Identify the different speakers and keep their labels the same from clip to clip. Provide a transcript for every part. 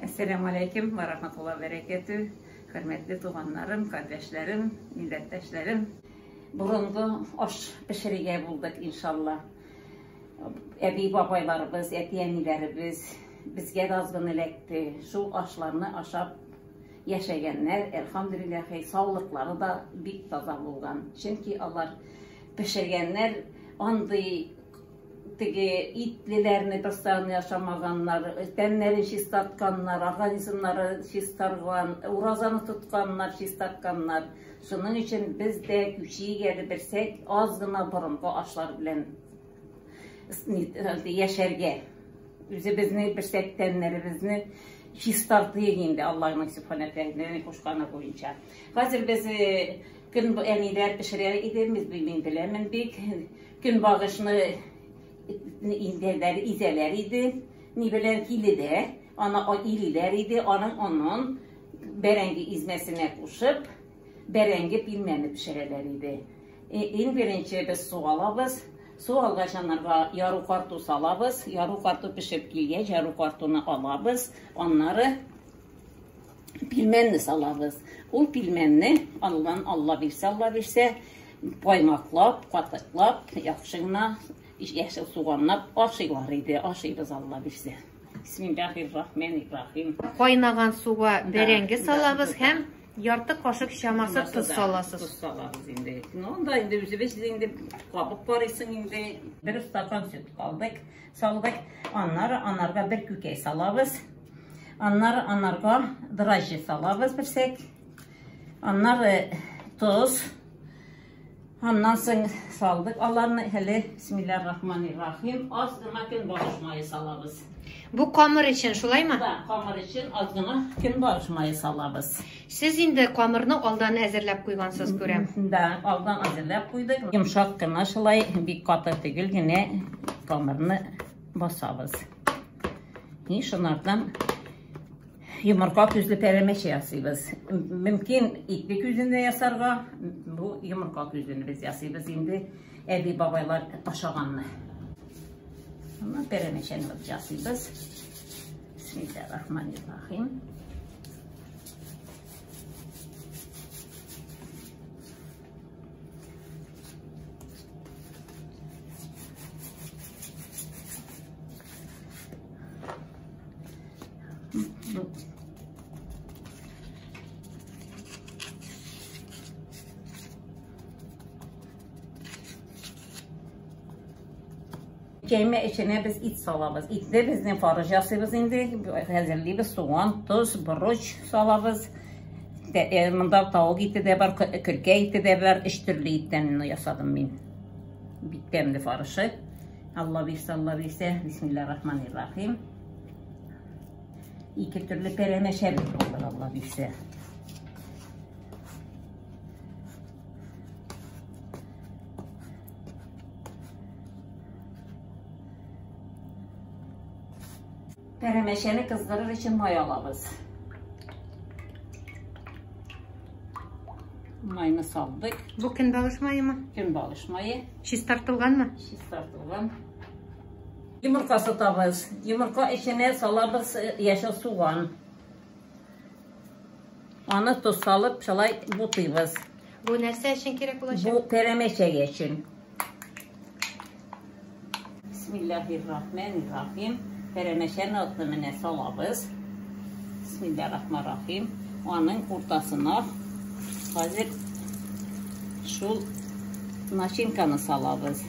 Speaker 1: Әссәламү алейкум ва рахматуллаһи ва бәрәкәтү. Хөрмәтле туганнарым, кардәшләрем, милләттәшләрем. Борынгы аш пешерергә булдык, иншалла. Әби бабайларыбыз, әти-әниләребез безгә дә азгын эләкте. Шул ашларны ашап яшәгәннәр, әлхәмдүлилләһи, саулыклары да бик таза булган. Чөнки алар пешергәннәр андый теге итлеләрне постоянно ашамаганнар, тәннәрен чистартканнар, организмнары чистарган, уразаны тотканнар, чистартканнар. Шуның өчен без дә күчик әле берсәк аз гына борынгы ашлар белән яшәргә. Үзебезне берсәк тәннәребезне чистартыйк инде Аллаһның Сүбхәнә Тәгаләнең кушканы буенча. Хәзер без көн әниләр пешерә иде, мин беләмен бик. Көнбагышны изәләр, изәләр иде. Ни белән киледә, аны илиләр иде, аның онын бәрәңге измәсенә кушып, бәрәңге пилмәне пешерәләр иде. Иң беренче без су алабыз. Су алгач анарга яру карту салабыз. Яру карту пешеп килгәч, яру картуны алабыз. Аннары пилмәнне салабыз. Ул пилмәнне Аллан Алла бирсә, Алла бирсә, каймаклап, катыклап, яхшы гына яшел суганлап ашыйлар иде. Ашыйбыз Алла бирсә. Бисмиллахир-рахманир-рахим.
Speaker 2: Кайнаган суга бәрәңге салабыз һәм ярты кашык чамасы тоз саласыз.
Speaker 1: Тоз салабыз инде. Ну, анда инде үзебез инде кабып карыйсың инде. Бер стакан сөт калдык, салдык. Аннары анарга бер күкәй салабыз. Аннары анарга дрожжи салабыз берсәк. Аннары тоз. Аннан соң салдык аларны әле бисмиллахир-рахманир-рахим. Аз гына көнбагыш мае салабыз.
Speaker 2: Бу камыр өчен, шулаймы?
Speaker 1: Да, камыр өчен аз гына көнбагыш мае салабыз.
Speaker 2: Сез инде камырны алдан әзерләп куйгансыз, күрәм.
Speaker 1: Да, алдан әзерләп куйдык. Йомшак кына шулай, бик каты түгел генә камырны басабыз. И шунардан йомырка күзле пәрәмәч ясыйбыз. Мөмкин итле күзен дә ясарга. Бу йомырка күзлене без ясыйбыз инде әби бабайлар ашаганны. Аны пәрәмәчәне ясыйбыз. Бисмиллахир-рахманир-рахим. Кәймә эченә без ит салабыз. Итне безнең фарыш ясыйбыз инде. Әзерлибез суган, тоз, борыч салабыз. Монда тавык ите дә бар, көлкә ите дә бар. Өч төрле иттән ясадым мин. Бик тәмле фарышы. Алла бирсә, Алла бирсә. Бисмиллахир-рахманир-рахим. Ике төрле пәрәмәчә булыр, Алла бирсә. Пәрәмәчәне кыздырыр өчен май алабыз. Майны салдык.
Speaker 2: Бу көнбагыш маемы?
Speaker 1: Көнбагыш мае.
Speaker 2: Чистартылганмы?
Speaker 1: Чистартылган. Йомырка сатабыз. Йомырка эченә салабыз яшел суган. Аны тоз салып, шулай бутыйбыз.
Speaker 2: Бу нәрсә өчен кирәк булачак?
Speaker 1: Бу пәрәмәчәгә өчен. Бисмиллахир-рахманир-рахим. Пәрәмәчәне отны менә салабыз. Бисмиллахир-рахманир-рахим. Аның уртасына хәзер шул начинканы салабыз.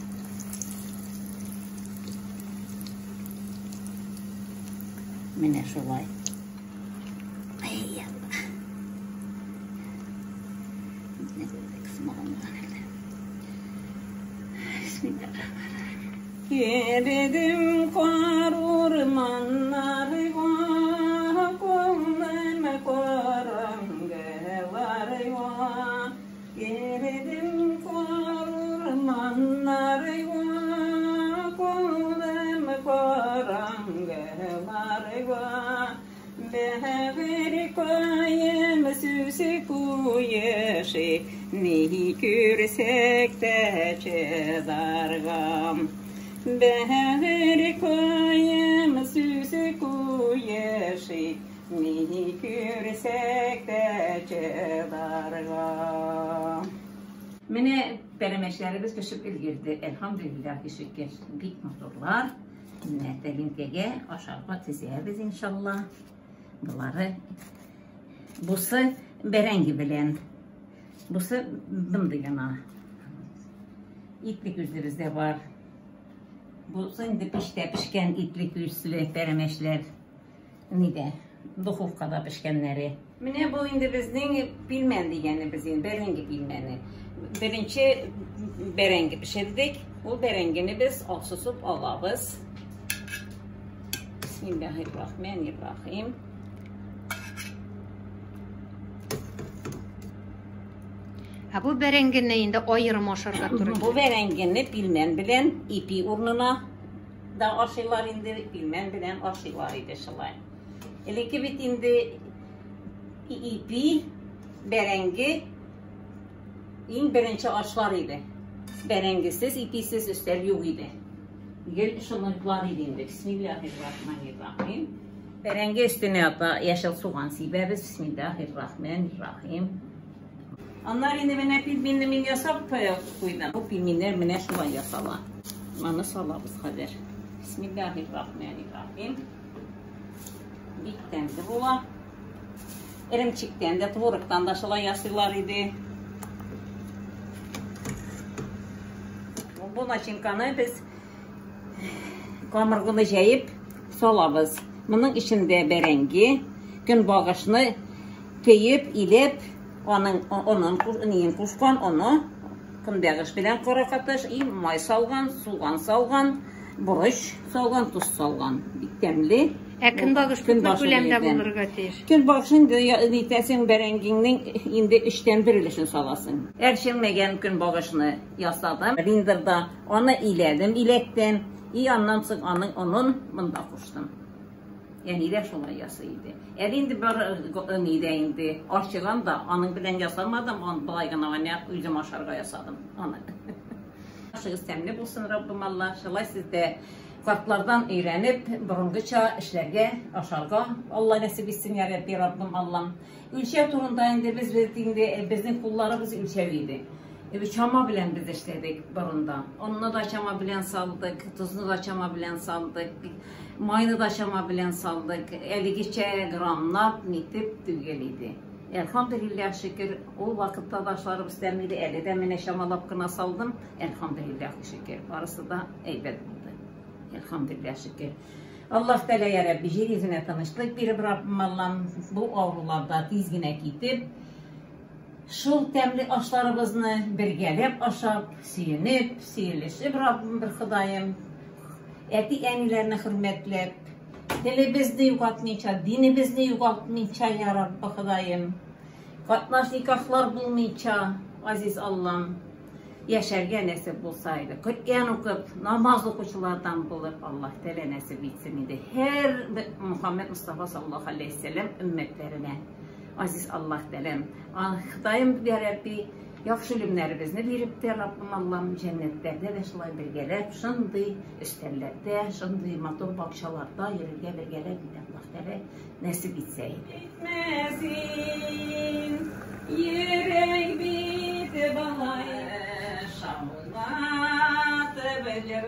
Speaker 1: Менә шулай. Ай, Алла. Girdim kar ormanlarına, kolum karangılarına. Girdim kar ormanlarına, kolum karangılarına. Бәгырь каем сүзе куешы, ни күрсәк тә чыдаргам. Бәгырь каем сүзе куешы, Куеш ни күрсәк тә чыдарга. Менә пәрәмәчләребез пешеп өлгерде. Әлхәмдүлилләһи шөкер. Бик матурлар. Менә тәлинкәгә ашарга тезәбез иншалла. Болары бусы бәрәңге белән. Бусы дымды гына. Итле күзлебез дә бар. Бусы инде пиштә пешкән итле күзле пәрәмәчләр. Нидә? Духовкада пешкәннәре. Менә бу инде безнең пилмән дигәнебез инде, бәрәңге пилмәне. Беренче бәрәңге пешердек. Ул бәрәңгене без алсысып алабыз. Бисмиллаһир-рахманир-рахим.
Speaker 2: Ә бу бәрәңгене инде аерым ашарга туры
Speaker 1: Бу бәрәңгене пилмән белән ипи урынына да ашыйлар инде, пилмән белән ашыйлар иде шулай. Элекке бит инде ипи, бәрәңге иң беренче ашлар иде. Бәрәңгесез, иписез өстәл юк иде. Гел шуныклар иде инде. Бисмиллаһир-рахманир-рахим. Бәрәңге өстенә ата яшел суган сибәбез. Бисмиллаһир-рахманир-рахим. Аннары инде менә пельменне мин ясап куйдым. Бу пельменнәр менә шулай ясала. Моны салабыз хәзер. Бисмиллаһир-рахманир-рахим. Бик тәмле була. Эремчектән дә, творогтан да шулай ясыйлар иде. Бу начинканы без камыргыны җәеп салабыз. Моның эчендә бәрәңге, көнбагышны төеп, илеп, аның онын, ниен кушкан, оны көнбагыш белән кара катыш, и май салган, суган салган, борыч салган, тоз салган. Бик тәмле.
Speaker 2: Ә көнбагыш күпме күләмдә булырга тиеш?
Speaker 1: Көнбагыш инде нитәсең, бәрәңгеңнең инде 1/3 өлешен саласың. Әрчелмәгән көнбагышны ясадым. Блендерда аны иләдем иләктән, и аннан соң аның онын монда куштым. Әни дә шулай ясый иде. Әле инде бар нидә инде арчыган да аның белән ясамадым, аны былай гына менә үзем ашарга ясадым аны. Ашыгыз тәмле булсын, Раббым Алла. Шулай сез дә картлардан өйрәнеп, борынгыча эшләргә, ашарга Алла нәсип итсен, я Рабби, Раббым Аллам. Үлчәү турында инде без бит инде безнең кулларыбыз үлчәү иде. Чама белән без эшләдек борында. Онны да чама белән салдык, тозны да чама белән салдык, майны да чама белән салдык. Әлегечә граммлап нитеп түгел иде. Әлхәмдүлилләһ, шөкер, ул вакытта да ашларыбыз тәмле иде, әле дә менә чамалап кына салдым. Әлхәмдүлилләһ, шөкер, барысы да әйбәт булды. Әлхәмдүлилләһ, шөкер. Аллаһ Тәгалә, я Рабби, җир йөзенә тынычлык биреп, Раббым Аллам, бу авыруларда тиз генә китеп, шул тәмле ашларыбызны бергәләп ашап, сөенеп, сөелешеп, Раббым бер Ходаем, әти-әниләрне хөрмәтләп, телебезне югалтмыйча, динебезне югалтмыйча, я Раббы Ходаем, катнаш никахлар булмыйча, азиз Аллам, яшәргә нәсип булса иде. Коръән укып, намаз укучылардан булып, Аллаһ Тәгалә нәсип итсен иде. Һәр Мухаммед Мустафа саллаллаһу алейһи ва сәлләм өммәтләренә. Азиз Аллаһ Тәгаләм, Ходаем, я Рабби, яхшы үлемнәребезне биреп тә, Раббым Аллам, җәннәтләрдә дә шулай бергәләп, шундый өстәлләрдә, шундый матур бакчаларда йөрергә бергәләп инде Аллаһ Тәгалә нәсип итсә иде. Итмәсен, йөрәк бит балай, шаулатып җыр.